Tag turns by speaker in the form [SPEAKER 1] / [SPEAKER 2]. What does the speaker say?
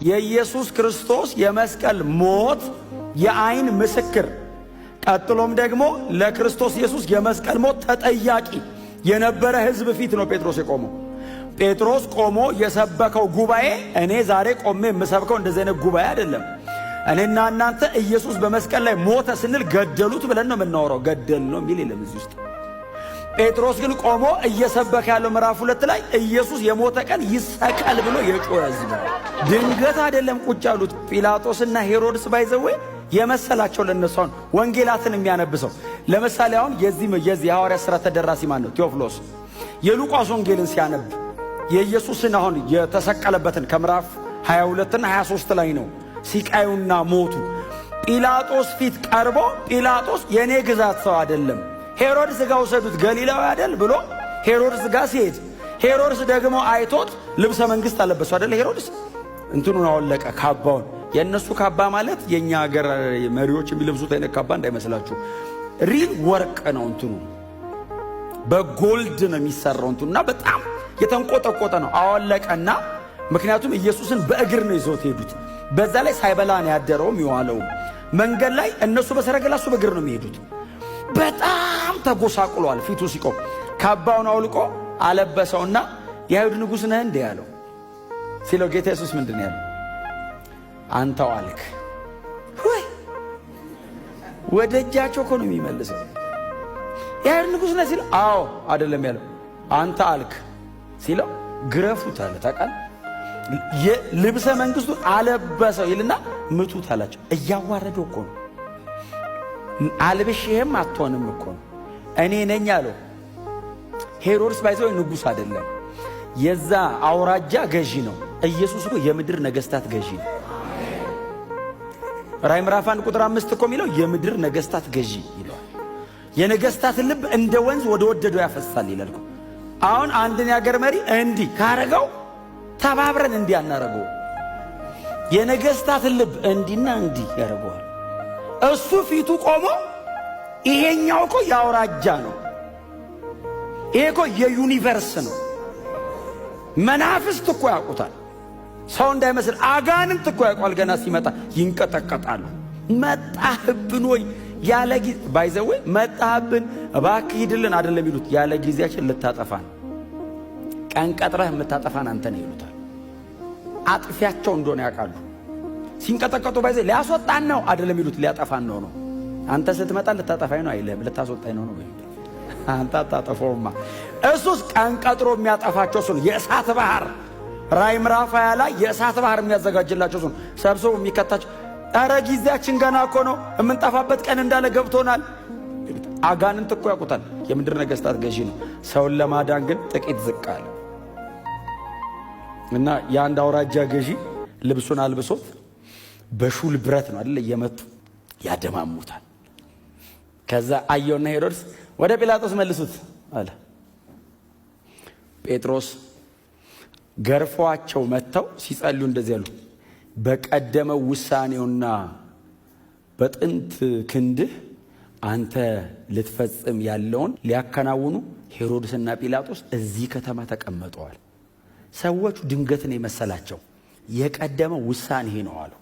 [SPEAKER 1] የኢየሱስ ክርስቶስ የመስቀል ሞት የአይን ምስክር፣ ቀጥሎም ደግሞ ለክርስቶስ ኢየሱስ የመስቀል ሞት ተጠያቂ የነበረ ሕዝብ ፊት ነው ጴጥሮስ የቆመው። ጴጥሮስ ቆሞ የሰበከው ጉባኤ እኔ ዛሬ ቆሜ የምሰብከው እንደዚህ አይነት ጉባኤ አይደለም። እኔና እናንተ ኢየሱስ በመስቀል ላይ ሞተ ስንል ገደሉት ብለን ነው የምናወራው። ገደል ነው የሚል የለም እዚህ ውስጥ። ጴጥሮስ ግን ቆሞ እየሰበከ ያለው ምዕራፍ 2 ላይ ኢየሱስ የሞተ ቀን ይሰቀል ብሎ የጮኸ ሕዝብ ነው። ድንገት አይደለም ቁጭ ያሉት ጲላጦስና ሄሮድስ፣ by the way፣ የመሰላቸው ለነሱ አሁን ወንጌላትን የሚያነብሰው ለምሳሌ አሁን የዚህ የሐዋርያት ሥራ ተደራሲ ማን ነው? ቴዎፍሎስ የሉቃስ ወንጌልን ሲያነብ የኢየሱስን አሁን የተሰቀለበትን ከምዕራፍ 22 እና 23 ላይ ነው ሲቃዩና ሞቱ። ጲላጦስ ፊት ቀርቦ ጲላጦስ የእኔ ግዛት ሰው አይደለም፣ ሄሮድስ ጋር ውሰዱት፣ ገሊላዊ አይደል ብሎ ሄሮድስ ጋር ሲሄድ ሄሮድስ ደግሞ አይቶት ልብሰ መንግስት አለበሰው አይደል? ሄሮድስ እንትኑን አወለቀ ካባውን። የእነሱ ካባ ማለት የእኛ ሀገር መሪዎች የሚለብሱት አይነት ካባ እንዳይመስላችሁ። Real ወርቅ ነው፣ እንትኑ በ gold ነው የሚሰራው እንትኑ እና በጣም የተንቆጠቆጠ ነው። አወለቀና ምክንያቱም ኢየሱስን በእግር ነው ይዘውት ሄዱት። በዛ ላይ ሳይበላ ነው ያደረውም የዋለውም። መንገድ ላይ እነሱ በሰረገላ እሱ በእግር ነው የሚሄዱት። በጣም ተጎሳቁሏል። ፊቱ ሲቆም ካባውን አውልቆ አለበሰውና "የአይሁድ ንጉሥ ነህ እንዴ?" ያለው ሲለው ጌታ ኢየሱስ ምንድን ነው ያለው? "አንተው አልክ ወይ?" ወደ እጃቸው እኮ ነው የሚመልሰው። "የአይሁድ ንጉሥ ነህ?" ሲለው "አዎ" አይደለም ያለው፣ "አንተ አልክ" ሲለው "ግረፉት" አለ። ታውቃለህ፣ ልብሰ መንግስቱን አለበሰው ይልና "ምቱት" አላቸው። እያዋረደው እኮ ነው። አልብሼህም አትሆንም እኮ ነው። እኔ ነኝ አለው። ሄሮድስ by the way ንጉሥ አይደለም፣ የዛ አውራጃ ገዢ ነው። ኢየሱስ እኮ የምድር ነገስታት ገዢ ነው። ራእይ ምዕራፍ 1 ቁጥር 5 እኮ የሚለው የምድር ነገስታት ገዢ ይለዋል። የነገስታትን ልብ እንደ ወንዝ ወደ ወደደው ያፈሳል ይላል እኮ። አሁን አንድን የሀገር መሪ እንዲህ ካረገው ተባብረን እንዲህ አናረገው። የነገስታትን ልብ እንዲና እንዲህ ያደርገዋል። እሱ ፊቱ ቆሞ ይሄኛው እኮ የአውራጃ ነው። ይሄ እኮ የ universe ነው። መናፍስት እኮ ያውቁታል። ሰው እንዳይመስል አጋንንት እኮ ያውቋል። ገና ሲመጣ ይንቀጠቀጣሉ። መጣህብን ወይ ያለ ጊዜ፣ by the way፣ መጣህብን እባክህ ሂድልን አይደለም ይሉት፣ ያለ ጊዜያችን ልታጠፋን ቀን ቀጥረህ የምታጠፋን አንተ ነህ ይሉታል። አጥፊያቸው እንደሆነ ያውቃሉ። ሲንቀጠቀጡ by the way ሊያስወጣን ነው አይደለም ይሉት፣ ሊያጠፋን ነው ነው። አንተ ስትመጣ ልታጠፋኝ ነው አይልህም፣ ልታስወጣኝ ነው ነው። አንተ አታጠፋውማ። እሱስ ቀን ቀጥሮ የሚያጠፋቸው እሱ ነው። የእሳት ባህር ራእይ ምዕራፍ 20 ላይ የእሳት ባህር የሚያዘጋጅላቸው እሱ ነው። ሰብስቦ የሚከታቸው። ኧረ ጊዜያችን ገና እኮ ነው፣ የምንጠፋበት ቀን እንዳለ ገብቶናል። አጋንንት እኮ ያውቁታል። የምድር ነገስታት ገዢ ነው። ሰውን ለማዳን ግን ጥቂት ዝቅ አለ እና የአንድ አውራጃ ገዢ ልብሱን አልብሶት በሹል ብረት ነው አይደል እየመቱ ያደማሙታል። ከዛ አየውና ሄሮድስ "ወደ ጲላጦስ መልሱት" አለ። ጴጥሮስ ገርፈዋቸው መጥተው ሲጸልዩ እንደዚህ ያሉ፣ "በቀደመው ውሳኔውና በጥንት ክንድህ አንተ ልትፈጽም ያለውን ሊያከናውኑ ሄሮድስና ጲላጦስ እዚህ ከተማ ተቀምጠዋል።" ሰዎቹ ድንገት ነው የመሰላቸው። የቀደመው ውሳኔ ነው አሉ።